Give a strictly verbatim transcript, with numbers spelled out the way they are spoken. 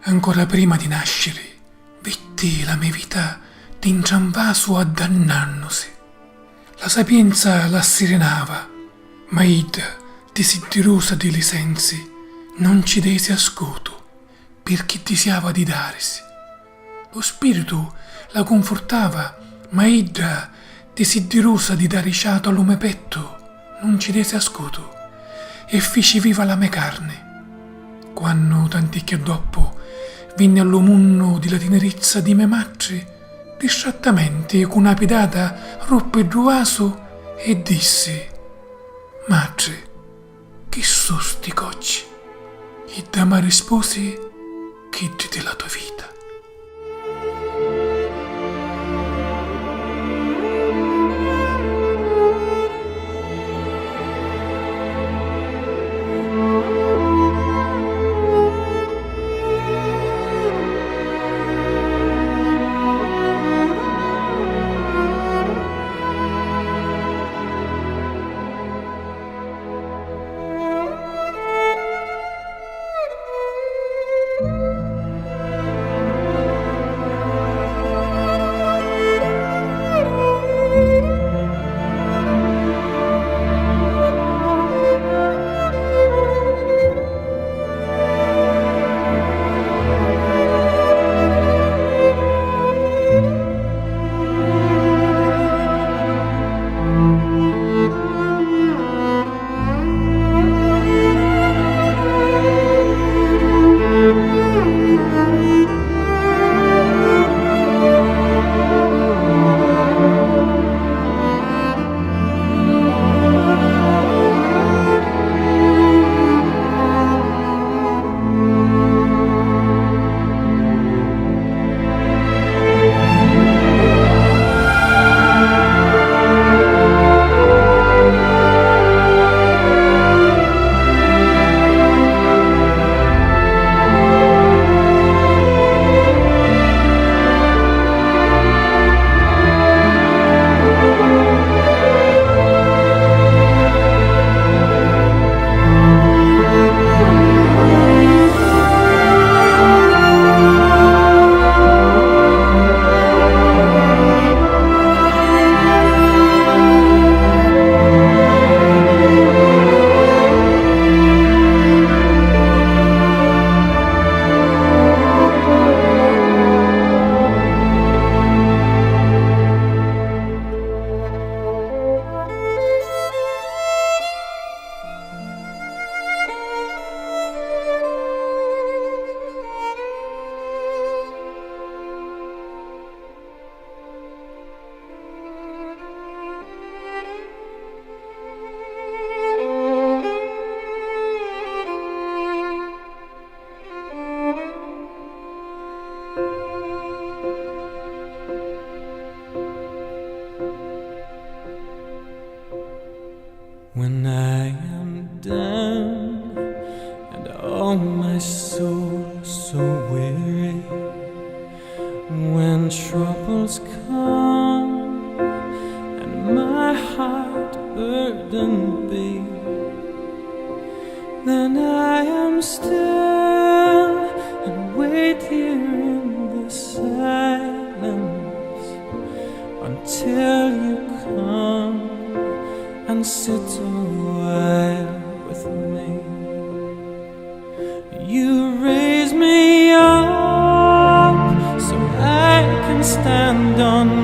Ancora prima di nasciri, vitti la me vita dintra 'n vasu addannannusi. La sapienza l'asserenava, ma idda, disiddirusa di li sensi, non ci desi ascutu, pirchì disiava di darisi. Lu spiritu la cunfurtava, ma idda, disiddirusa di dari ciatu a lu me pettu, nun ci desi ascutu e fici viva la me carni. Quannu, tanticchia doppu, vinni a lu munnu di la tinirizza di me matri, distrattamenti cu na pidata ruppi ddu vasu e dissi: "Matri, chi su sti cocci?" Idda ma rispusi: "Chiddi di la to vita." When I am down and all my soul so weary, when troubles come and my heart burdened be, then I am still and wait here in the silence until you come and sit a while with me. You raise me up so I can stand on